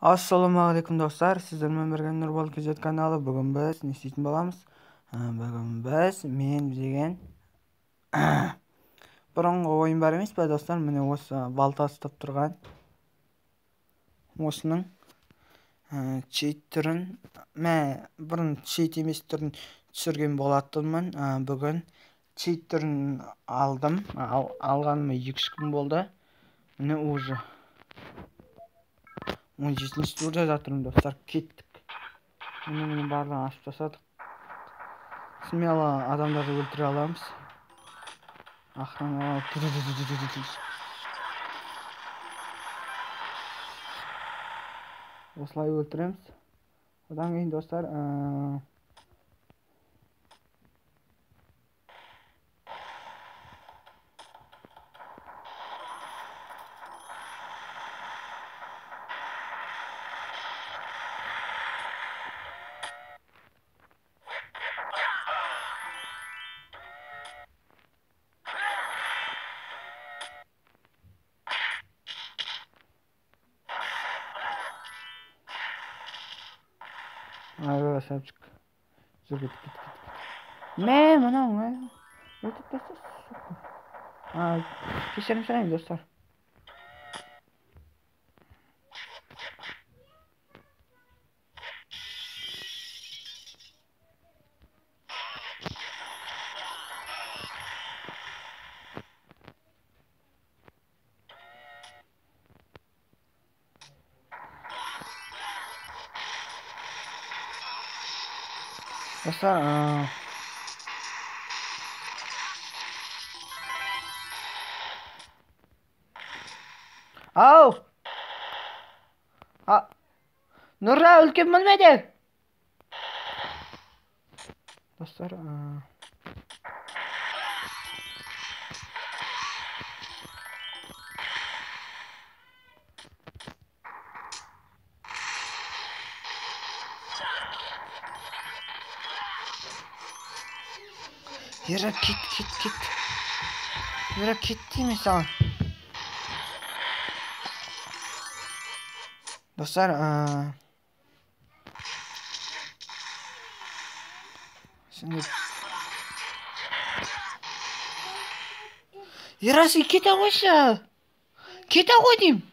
Ассалаумағалейкум достар, сіздермен бірге Нұрбол KZ каналы. Бүгін біз не істейтін боламыз? Бүгін біз мен деген бұрынғы ойын бар емес пе достар? Міне осы балта ұстап тұрған осының чит түрін, бұрын чит емес түрін түсірген болатынмын. Бүгін чит түрін алдым. Алғаныма 2-3 күн болды. Міне уже 17-ші турда жатырмын достар, кеттік. Міне барлығын ашып тастадық. Смело адамдарды өлтіре аламыз. Охрана. Осылай өлтіреміз. Одан кейін достар, Ай, шапчик. Жүр, кет, кет, кет. Мә, мынау, мә. Өлтіріп таста, сука. Кешірім сұраймын, достар. Достар, ау! Нұра, үлкен бөлмеде! Достар, Ера, кет, кет, кет. Ера, кет деймін саған. Достар, сендер... Ера, сен кете қойшы. Кете қой деймін.